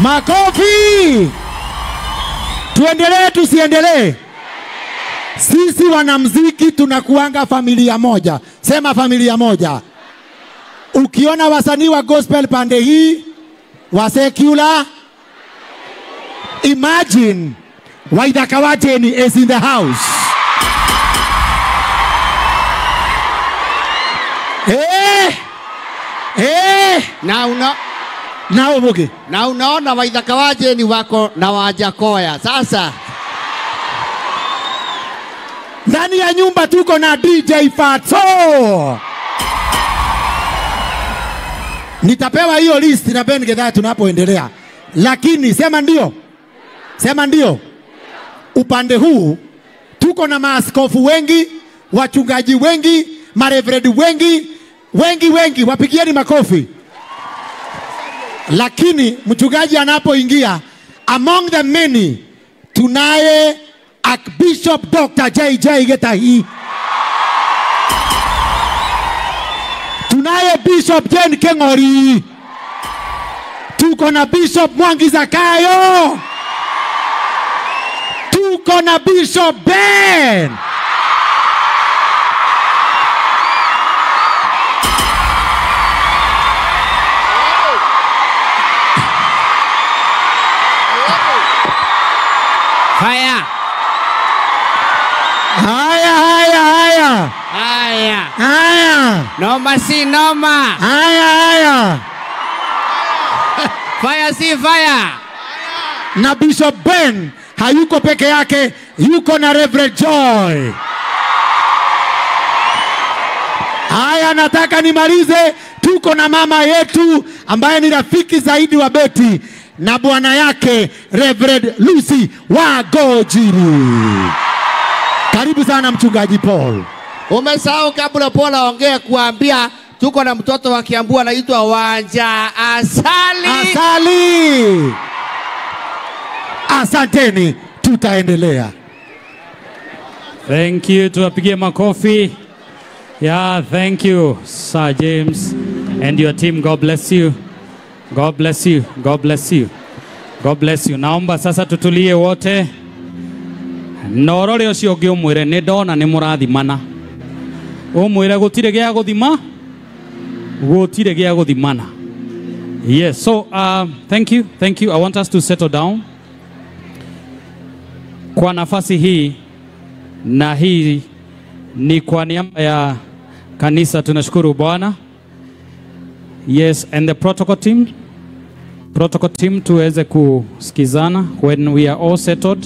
Makofi! Tuendelee tusiendelee? Sisi wanamuziki tunakuanga familia moja. Sema familia moja. Ukiona wasanii wa gospel pande hii, wa secular, imagine Waithaka wa Jane is in the house. Na ubuge. Na unaona Waithaka wa Jane wako na Wajakoya. Sasa ndani ya nyumba tuko na DJ Fatxo. Nitapewa hiyo list na Ben Gedhaa tunapoendelea. Lakini sema ndio. Sema ndio. Upande huu tuko na maaskofu wengi, wachungaji wengi, mareverend wengi, wengi wengi, wapigieni makofi. Lakini mchungaji anapoingia, among the many tunaye Archbishop Dr. JJ Gitahi. Tunaye Bishop Jane Kengori. Tuko na Bishop Mwangi Zakayo. Tuko na Bishop Ben. Haya. Haya, haya, haya. Haya. Haya. Noma si noma. Haya, haya. Fire si fire. Na Bishop Ben hayuko peke yake, yuko na Reverend Joy. Haya, nataka nimalize. Tuko na mama yetu ambaye ni rafiki zaidi wa Betty na bwana yake Reverend Lucy Wagojiri. Karibu sana mchungaji Paul. Umesahau kabla Paul aongee kuambia tuko na mtoto wa Kiambu anaitwa Wanja Asali. Asali. Asanteni, tutaendelea. Thank you, tuwapigie makofi. Yeah, thank you Sir James and your team. God bless you. God bless you. God bless you. God bless you. Naomba sasa tutulie wote. Norore ucio ungi umwire ni ndona ni murathimana. Umwire gutire gya guthima, gutire gya guthimana. Yes, so thank you, thank you. I want us to settle down. Kwa nafasi hii na hii ni kwa niaba ya kanisa tunashukuru Bwana. Yes, and the protocol team. Protocol team tuweze kusikizana. When we are all settled,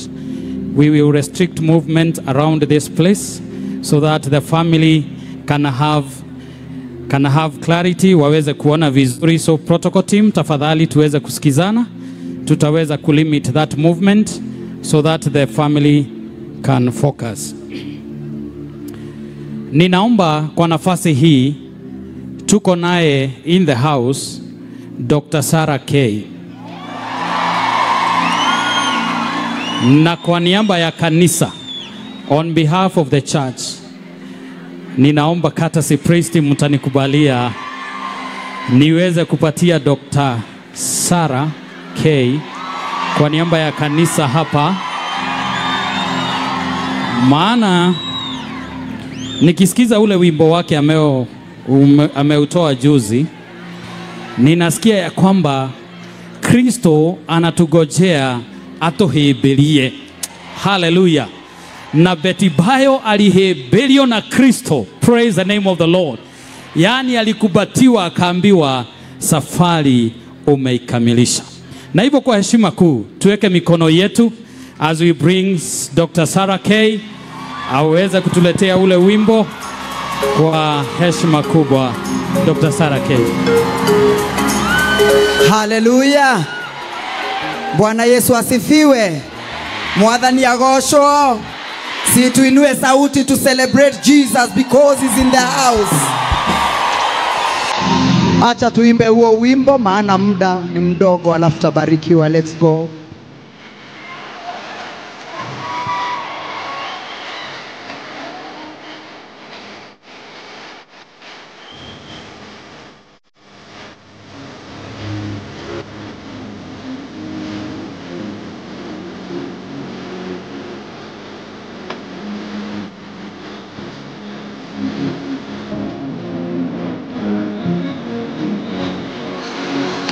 we will restrict movement around this place so that the family can have clarity, waweze kuona vizuri. So protocol team, tafadhali tuweze kusikizana. Tutaweza kulimit that movement so that the family can focus. Ninaomba kwa nafasi hii tuko naye in the house Dr. Sarah K. Na kwa niaba ya kanisa, on behalf of the church, ninaomba courtesy priest mtanikubalia niweze kupatia Dr. Sarah K kwa niaba ya kanisa hapa. Maana nikisikiza ule wimbo wake ameutoa juzi, ninasikia ya kwamba Kristo anatugojea atuhibirie. Hallelujah. Na Betty Bayo alihibiriwa na Kristo. Praise the name of the Lord. Yani alikubatiwa akaambiwa safari umeikamilisha. Na hivyo kwa heshima kuu tuweke mikono yetu as we bring Dr. Sarah K aweze kutuletea ule wimbo kwa heshima kubwa. Dr. Sarah K. Hallelujah. Bwana Yesu asifiwe. Mwathani agocwo. Si tuinue sauti to celebrate Jesus because he's in the house. Acha tuimbe huo wimbo maana muda ni mdogo, alafu tabarikiwa. Let's go.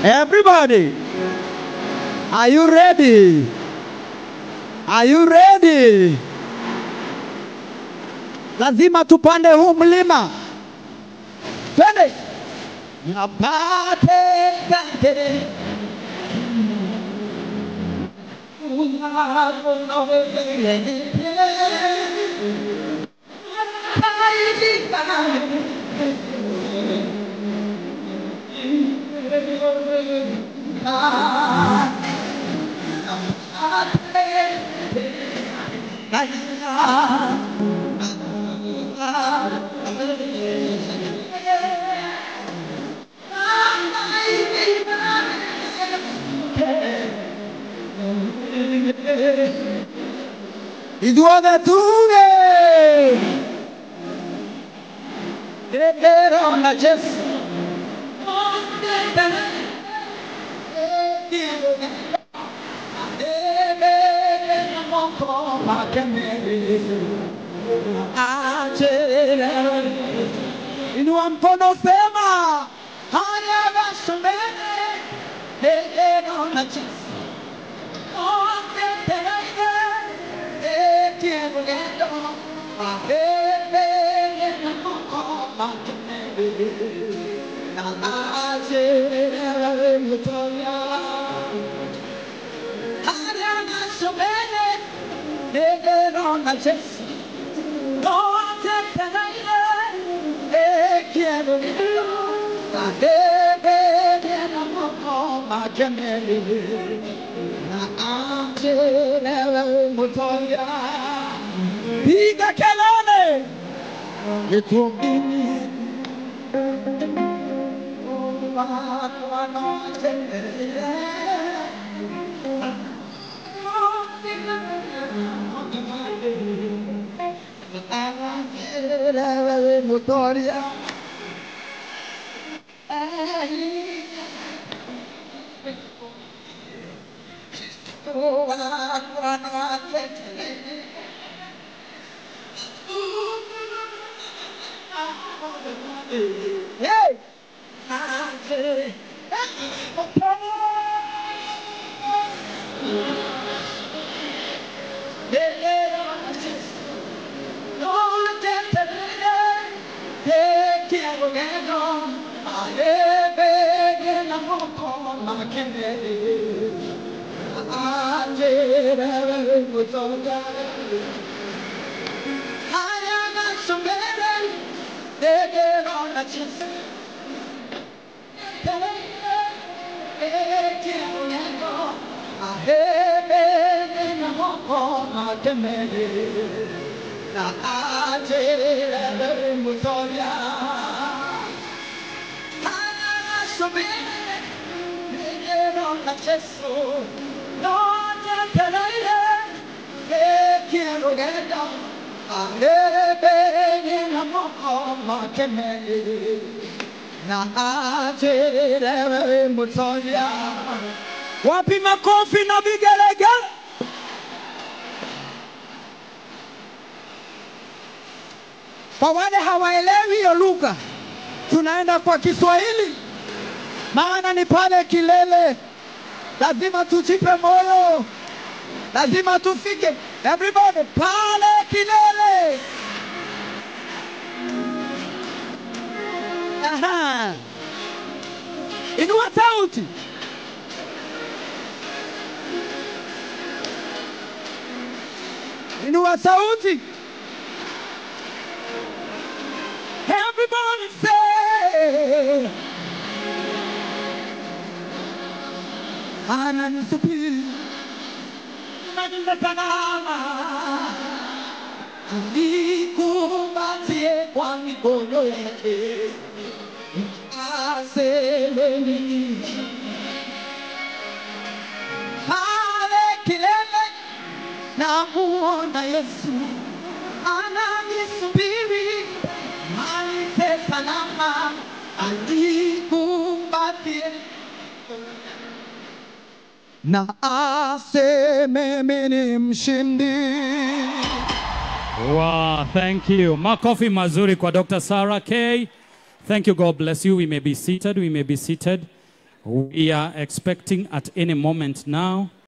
Everybody, are you ready? Are you ready? Lazima tupande huu mlima. Twende. Napate kate. Ithuothe tuge ndĩrona Jesu. Inua mkono sema haya gashomene ndĩrona Jesu. Piga kelele. Hey! Wapi makofi na vigelegele? Kwa wale hawaelewi hiyo lugha, tunaenda kwa Kiswahili, maana ni pale kilele. Lazima tujipe moyo, lazima tufike. Everybody, pale kilele. Aha. Inua sauti. Inua sauti. Everybody say, ananisubiri salama, nikumbatie kwa mikono yake, asemeni pale kilele, namuona Yesu ananisubiri, maite salama, anikumbatie na aseme mimi ni mshindi. Wow, thank you. Makofi mazuri kwa Dr. Sarah K. Thank you. God bless you. We may be seated. We may be seated. We are expecting at any moment now.